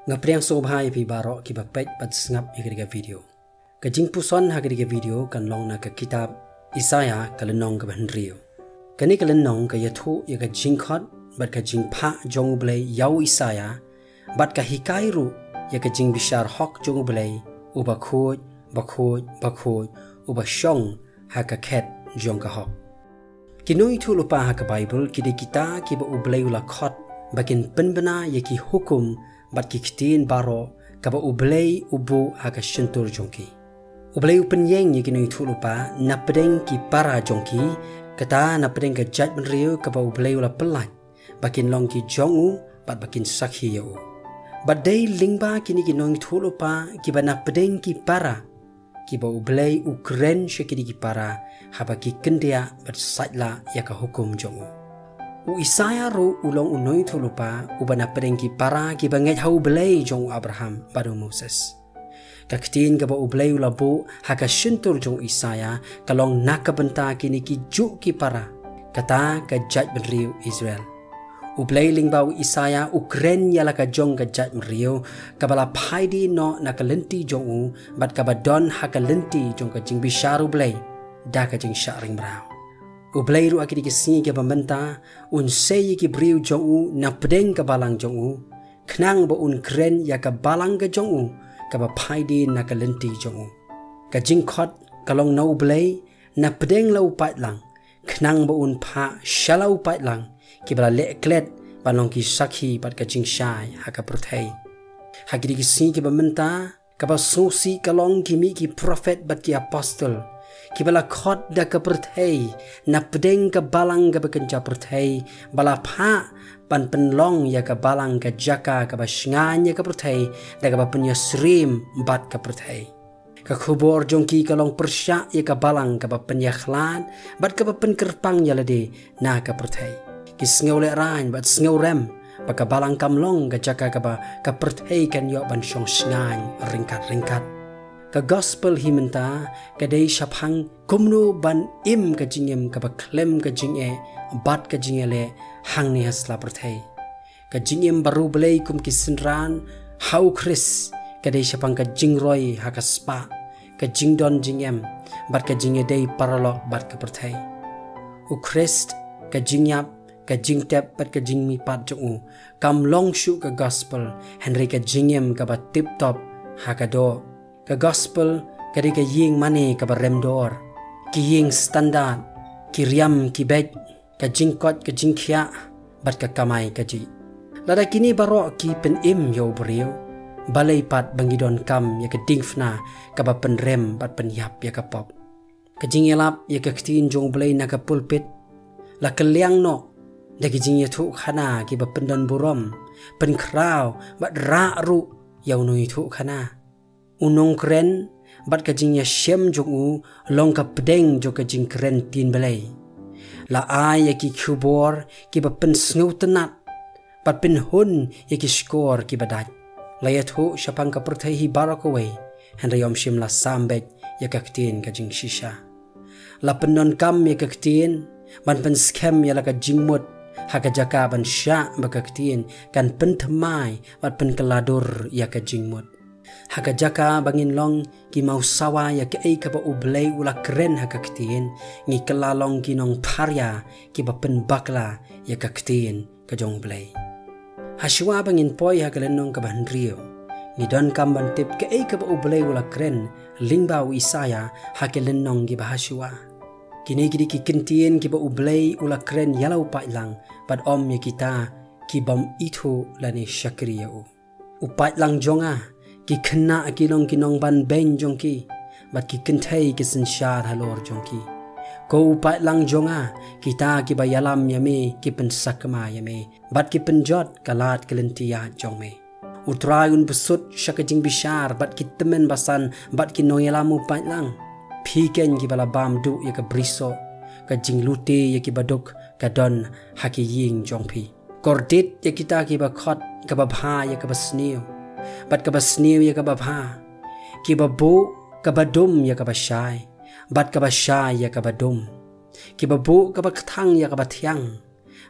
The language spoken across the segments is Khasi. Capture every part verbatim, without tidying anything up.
Nga pdiang sngewbha ïa phi baroh kiba peit bad sngap ïa kane ka video. Ka jingpuson ha kane ka video kan long na ka kitab Isaiah ka lynnong kaba hynriew. Kane ka lynnong ka ïathuh ïa ka jingkhot bad ka jingphah jong U Blei ïa u Isaiah, bad ka hikai ruh ïa ka jingbishar hok jong U Blei, uba khuid, ba khuid, ba khuid, uba shong ha ka khet jong ka hok. Ki nongïathuhlypa ha ka Baibl ki dei kita kiba U Blei u la khot ba kin pynbna ïa ki hukum bad ki ktien baroh kaba U Blei u buh ha ka shyntur jong ki. U Blei u pynïeng ïa ki nongïathuhlypa napdeng ki para jong ki, kata napdeng ka jaitbynriew kaba U Blei u la pyllait, ba kin long ki jong u bad ba kin sakhi ïa u. Bad dei lyngba kine ki nongïathuhlypa kiba napdeng ki para, kiba U Blei u kren sha kine ki para haba ki kyndiah bad sait lah ïa ka hukum jong u. U Isaiah ruh u long u nongïathuhlypa uba napdeng ki para kiba ngeit ha U Blei jong u Abraham bad u Moses. Ka ktien kaba U Blei u la buh ha ka shyntur jong u Isaiah ka long na ka bynta kine ki juh ki para, kata ka jaitbynriew Israel. U Blei lyngba u Isaiah u kren ïa la ka jong ka jaitbynriew kaba la phai dien noh na ka lynti jong u bad kaba don ha ka lynti jong ka jingbishar U Blei da ka jingshah ring mraw. U Blei ruh ha kine ki sngi kiba mynta un sei ïa ki briew jong u napdeng ka balang jong u, khnang ba un kren ïa ka balang ka jong u kaba phai dien na ka lynti jong u. Ka jingkhot ka long na U Blei napdeng la u paidlang, khnang ba un phah sha la u paidlang kiba la leh klet ban long ki sakhi bad ka jingshai ha ka pyrthei. Ha kine ki sngi kiba mynta, kaba sngewsih ka long ki mih ki prophet bad ki apostol kiba la khot da ka pyrthei napdeng ka balang kaba kynja pyrthei, ba la phah ban pynlong ïa ka balang ka jaka kaba shngaiñ ïa ka pyrthei da kaba pynïasyriem bad ka pyrthei. Ka khubor jong ki ka long pyrshah ïa ka balang kaba pynïakhlad bad kaba pynkyrpang ïa lade na ka pyrthei. Ki sngewlehraiñ bad sngewrem ba ka balang kam long ka jaka kaba ka pyrthei kan ïoh ban shong shngaiñ ryngkat ryngkat. Ka gospel hi mynta ka dei shaphang kumno ban im ka jingim kaba khlem ka jingeh bad ka jingïaleh hangne ha sla pyrthei. Ka jingim bariewblei kum ki synran ha U Khrist ka dei shaphang ka jingroi ha ka spah, ka jingdon jingem bad ka jingïadei paralok bad ka pyrthei. U Khrist, ka jingïap, ka jingtep bad ka jingmihpat jong u kam long shuh ka gospel, hynrei ka jingim kaba tip top ha ka doh. Ka gospel ka dei ka ïing mane kaba rem dor, ki ïing standard, ki riam ki beit, ka jingkoit ka jingkhiah bad ka kamai kajih. Lada kine baroh ki pynim ïa u briew, balei pat ba ngi donkam ïa ka diengphna kaba pynrem bad pynïap ïa ka pop? Ka jingïalap ïa ka ktien jong U Blei na ka pulpit la kylliang noh da ki jingïathuhkhana kiba pyndonburom, pynkhraw bad rah ruh ïa u nongïathuhkhana. U nongkren bad ka jingïashem jong u long ka pdeng jong ka jingkren ktien Blei. La ai ïa ki khubor kiba pynsngewtynnat bad pynhun ïa ki shkor kiba dait. La ïathuh shaphang ka pyrthei hi baroh kawei, hynrei ym shym la sam beit ïa ka ktien ka jingshisha. La pyndonkam ïa ka ktien ban pynskhem ïa la ka jingmut, ha ka jaka ban shah ba ka ktien kan pynthymmai bad pynkylla dur ïa ka jingmut. Ha ka jaka ba ngin long ki mawsawa ïa kaei kaba U Blei u la kren ha ka ktien, ngi kylla long ki nongpharia kiba pynbakla ïa ka ktien ka jong U Blei. Hashuwa ba ngin poi ha ka lynnong kaba hynriew, ngi donkam ban tip kaei kaba U Blei u la kren lyngba u Isaïah ha ki lynnong kiba hashuwa. Kine ki dei ki ktien kiba U Blei u la kren ïa la u paidlang, bad ym ïa kita ki bym ithuh lane shakri ïa u. U paidlang jong nga, ki khynnah ki long ki nongbanbeiñ jong ki, bad ki kynthei ki synshar halor jong ki. Ko u paidlang jong nga, kita kiba ïalam ïa me ki pynsakma ïa me, bad ki pynjot ka lad ka lynti ïaid jong me. U Trai un bsut sha ka jingbishar bad ki tymmen basan bad ki nongïalam u paidlang. Phi keiñ kiba la bam duh ïa ka brisoh, ka jinglute ïa kiba duk ka don ha ki ïing jong phi. Kordit ïa kita kiba khot kaba bha ïa kaba sniew, bad kaba sniew ïa kaba bha, kiba buh kaba dum ïa kaba shai, bad kaba shai ïa kaba dum, kiba buh kaba kthang ïa kaba thiang,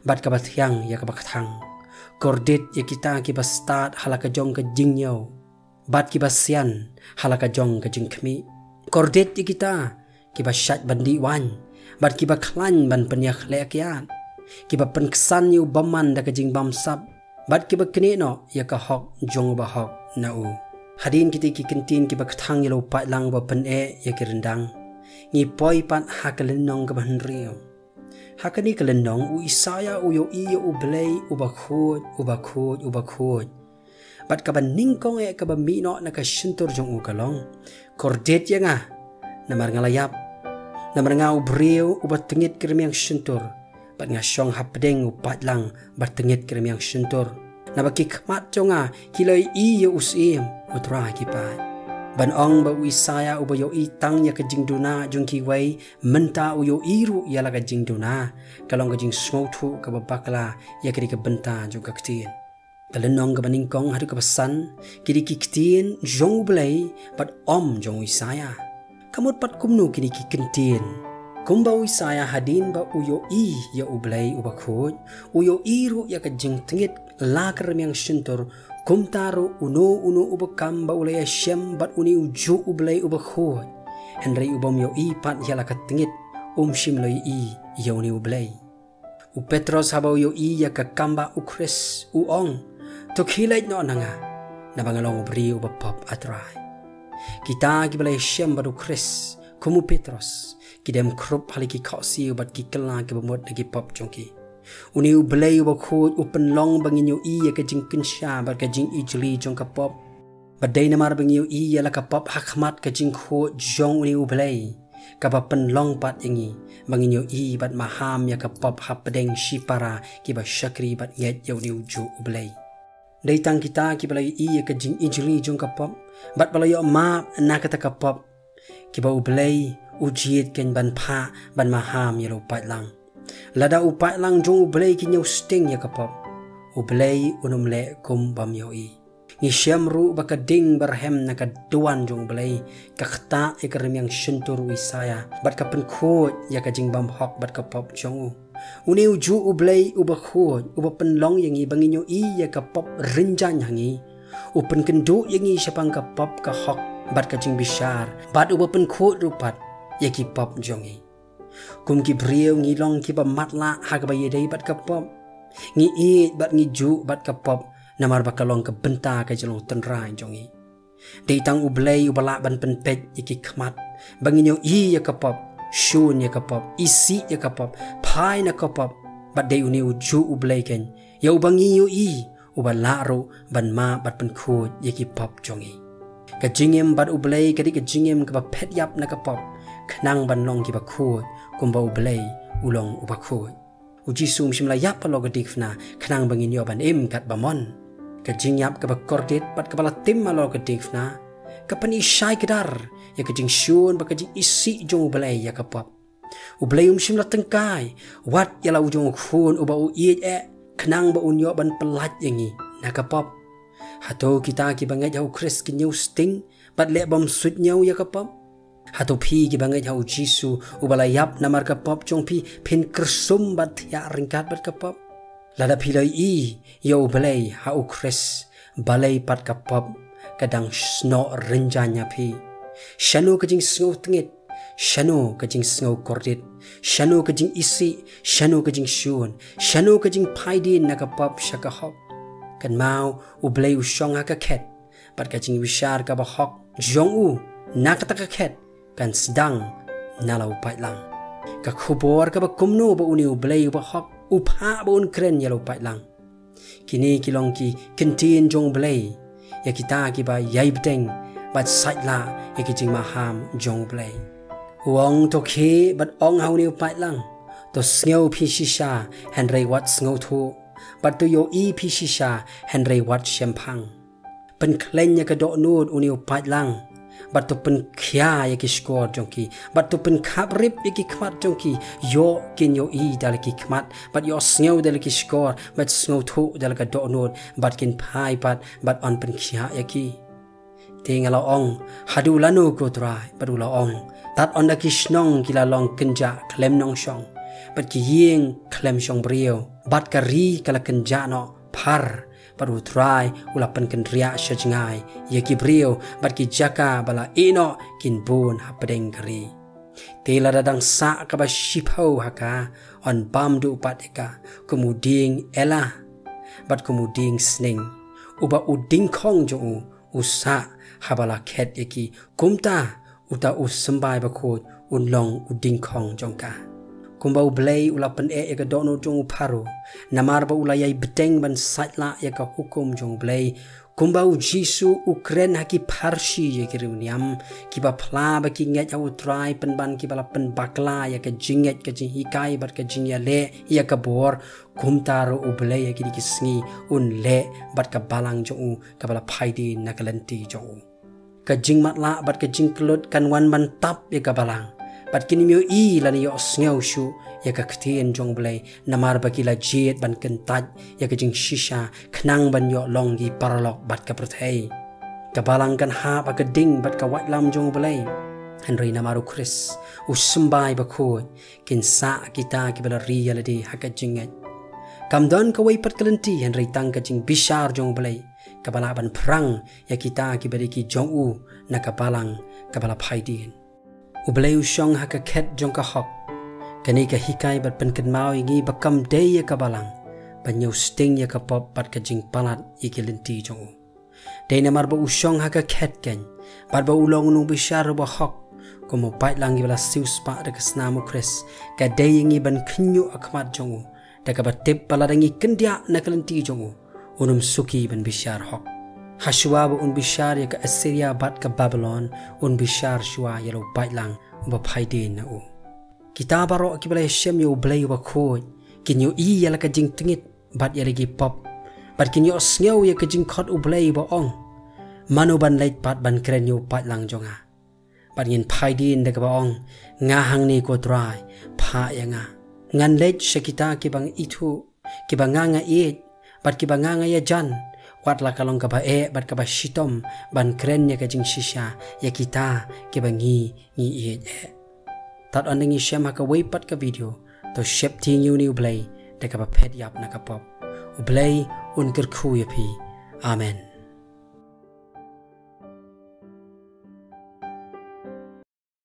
bad kaba thiang ïa kaba kthang. Kordit ïa kita kiba stad ha la ka jong ka jingñiew, bad kiba sian ha la ka jong ka jingkhmih. Kordit ïa kita kiba shait ban dih waiñ, bad kiba khlaiñ ban pynïakhleh kiad, kiba pynksan ïa u bymman da ka jingbamsap, bad kiba knieh noh ïa ka hok jong u bahok na u. Hadien kita ki kyntien kiba kthang ïa la u paidlang uba pyneh ïa ki ryndang, ngi poi pat ha ka lynnong kaba hynriew. Ha kane ka lynnong, u Isaïah u ïohi ïa U Blei uba khuid, uba khuid, uba khuid. Bad kaba nyngkong eh kaba mih noh na ka shyntur jong u ka long: Kordit ïa nga, namar nga la ïap. Namar nga u briew uba tngit ki rmiang shyntur, bad nga shong hapdeng u paidlang ba tngit ki rmiang shyntur. Naba ki khmat jong nga ki la ïohi ïa u Syiem, U Trai ki paid. Ban ong ba u Isaïah uba ïohi tang ïa ka jingduna jong kiwei, mynta u ïohi ruh ïa la ka jingduna, ka long ka jingsngewthuh kaba bakla ïa kane ka bynta jong ka ktien. Ka lynnong kaba nyngkong haduh kaba san, ki dei ki ktien jong U Blei bad ym jong u Isaïah. Ka mut pat kumno kine ki kyntien? Kumba u Isaïah hadien ba u ïohi ïa U Blei uba khuid, u ïohi ruh ïa ka jingtngit la ka rmiang shyntur, kumta ruh uno uno uba kam ba u la ïashem bad une ujuh U Blei uba khuid, hynrei u bym ïohi pat ïa la ka tngit, um shym la ïohi ïa une U Blei. U Petros haba u ïohi ïa ka kambah u Khrist, u ong: To khie leit noh na nga, naba nga long u briew uba pop, A Trai. Kita kiba la ïashem bad u Khrist, kum u Petros, ki dem khrup ha la ki khohsiew bad ki kylla kiba mut na ki pop jong ki. Une U Blei uba khuid u pynlong ba ngin ïohi ïa ka jingkynsha bad ka jingijli jong ka pop. Bad dei namar ba ngi ïohi ïa la ka pop ha khmat ka jingkhuid jong une U Blei, kaba pynlong pat ïa ngi ba ngin ïohi bad maham ïa ka pop hapdeng shipara kiba shakri bad ngeit ïa une ujuh U Blei. Dei tang kita kiba la ïohi ïa ka jingijli jong ka pop, bad ba la ïoh map na kata ka pop, kiba U Blei u jied kein ban phah ban maham ïa la u paidlang. Lada u paidlang jong U Blei ki ñiew sting ïa ka pop, U Blei un ym leh kum bym ïohi. Ngi shem ruh ba ka ding ba rhem na ka duwan jong U Blei ka ktah ïa ka rmiang shyntur u Isaïah, bad ka pynkhuid ïa ka jingbymhok bad ka pop jong u. Une ujuh U Blei uba khuid, uba pynlong ïa ngi ba ngin ïohi ïa ka pop rynjang ha ngi, u pynkynduh ïa ngi shaphang ka pop, ka hok bad ka jingbishar, bad uba pynkhuid ruh pat ïa ki pop jong ngi. Kum ki briew ngi long kiba matlah ha kaba ïadei bad ka pop. Ngi ïeit bad ngi juh bad ka pop, namar ba ka long ka bynta ka jinglong tynrai jong ngi. Dei tang U Blei uba lah ban pynpeit ïa ki khmat ba ngin ïohi ïa ka pop, shun ïa ka pop, isih ïa ka pop, phai na ka pop. Bad dei une ujuh U Blei kein ïa uba ngi ïohi, uba lah ruh ban map bad pynkhuid ïa ki pop jong ngi. Ka jingim bad U Blei ka dei ka jingim kaba phet ïap na ka pop, khnang ban long kiba khuid kumba U Blei u long uba khuid. U Jisu um shym la ïap halor ka diengphna khnang ba ngin ïoh ban im katba mon. Ka jingïap kaba kordit bad kaba la tim halor ka diengphna ka pyni shai kdar ïa ka jingshun bad ka jingisih jong U Blei ïa ka pop. U Blei um shym la tyngkai wat ïa la u jong u khun uba u ïeit eh, khnang ba un ïoh ban pyllait ïa ngi na ka pop. Hato kita kiba ngeit ha u Khrist ki ñiew sting bad leh bym suidñiew ïa ka pop? Hato phi kiba ngeit ha u Jisu uba la ïap namar ka pop jong phi, phin kyrsum bad thiah ryngkat bad ka pop? Lada phi la ïohi ïa U Blei ha u Khrist, balei pat ka pop ka dang snoh rynjang ïa phi? Shano ka jingsngew tngit? Shano ka jingsngew kordit? Shano ka jingisih? Shano ka jingshun? Shano ka jingphai dien na ka pop sha ka hok? Kynmaw, U Blei u shong ha ka khet, bad ka jingbishar kaba hok jong u na kata ka khet kan sdang na la u paidlang. Ka khubor kaba kumno ba une U Blei uba hok u phah ba un kren ïa la u paidlang? Kine ki long ki kyntien jong U Blei ïa kita kiba ïai bteng bad sait lah ïa ki jingmaham jong U Blei. U ong: To khie bad ong ha une u paidlang, to sngew phi shisha hynrei wat sngewthuh, bad to ïohi phi shisha hynrei wat shemphang. Pynkhleiñ ïa ka dohnud une u paidlang, bad to pynkhia ïa ki shkor jong ki, bad to pynkhap rip ïa ki khmat jong ki, ïoh kin ïohi da la ki khmat, bad ïohsngew da la ki shkor, bad sngewthuh da la ka dohnud, bad kin phai pat bad yn pynkhiah ïa ki. Te nga la ong: Haduh lano, ko Trai? Bad u la ong: Tad ynda ki shnong ki la long kynjah khlem nongshong, bad ki ïing khlem shong briew, bad ka ri ka la kynjah noh phar, bad U Trai u la pynkynriah sha jngai ïa ki briew, bad ki jaka ba la ïehnoh kin bun hapdeng ka ri. Te lada dang sah kaba shiphew ha ka, yn bam duh pat ïa ka kum u dieng ela bad kum u dieng sning, uba u diengkhong jong u u sah haba la khet ïa ki. Kumta uta u symbai bakhuid un long u diengkhong jong ka. Kumba U Blei u la pyneh ïa ka dohnud jong u Pharaoh, namar ba u la ïai bteng ban sait lah ïa ka hukum jong U Blei, kumba U Jisu u kren ha ki pharshi ïa ki riewniam, kiba phla ba ki ngeit ha U Trai pynban kiba la pynbakla ïa ka jingngeit, ka jinghikai bad ka jingïaleh ïa ka bor, kumta ruh U Blei ha kine ki sngi un leh bad ka balang jong u kaba la phai dien na ka lynti jong u. Ka jingmatlah bad ka jingkyllut kan wan ban tap ïa ka balang, bad kin ym ïohi lane ïohsngew shuh ïa ka ktien jong U Blei, namar ba ki la jied ban kyntait ïa ka jingshisha khnang ban ïoh long ki paralok bad ka pyrthei. Ka balang kan hap ha ka ding bad ka waitlam jong U Blei. Hynrei namar U Khrist, u symbai bakhuid, kin sah kita kiba la ri ïa lade ha ka jingngeit. Kam don kawei pat ka lynti hynrei tang ka jingbishar jong U Blei kaba lah ban phrang ïa kita kiba dei ki jong u na ka balang kaba la phai dien. U Blei u shong ha ka khet jong ka hok. Kane ka hikai bad pynkynmaw ïa ngi ba kam dei ïa ka balang ban ñiew sting ïa ka pop bad ka jingpalat ïa ki lynti jong u. Dei namar ba u shong ha ka khet keiñ, bad ba u long u nongbishar uba hok, kum u paidlang kiba la siewspah da ka snam U Khrist, ka dei ïa ngi ban khynñiuh ha khmat jong u da kaba tip ba lada ngi kyndiah na ka lynti jong u, un ym suki ban bishar hok. Hashwa ba un bishar ïa ka Assyria bad ka Babilon, un bishar shwa ïa la u paidlang uba phai dien na u. Kita baroh kiba la ïashem ïa U Blei uba khuid kin ïohi ïa la ka jingtngit bad ïa la ki pop, bad kin ïohsngew ïa ka jingkhot U Blei uba ong: Mano ban leit pat ban kren ïa u paidlang jong nga? Bad ngin phai dien da kaba ong: Nga hangne, ko Trai, phah ïa nga. Ngan leit sha kita kiba nga ithuh, kiba nga nga ïeit bad kiba nga nga ïajan, wat la ka long kaba eh bad kaba shitom, ban kren ïa ka jingshisha ïa kita kiba ngi ngi ïeit eh. Tad ynda ngi shem ha kawei pat ka video, to sheptieng ïa une U Blei da kaba phet ïap na ka pop. U Blei un kyrkhu ïa phi. Amen.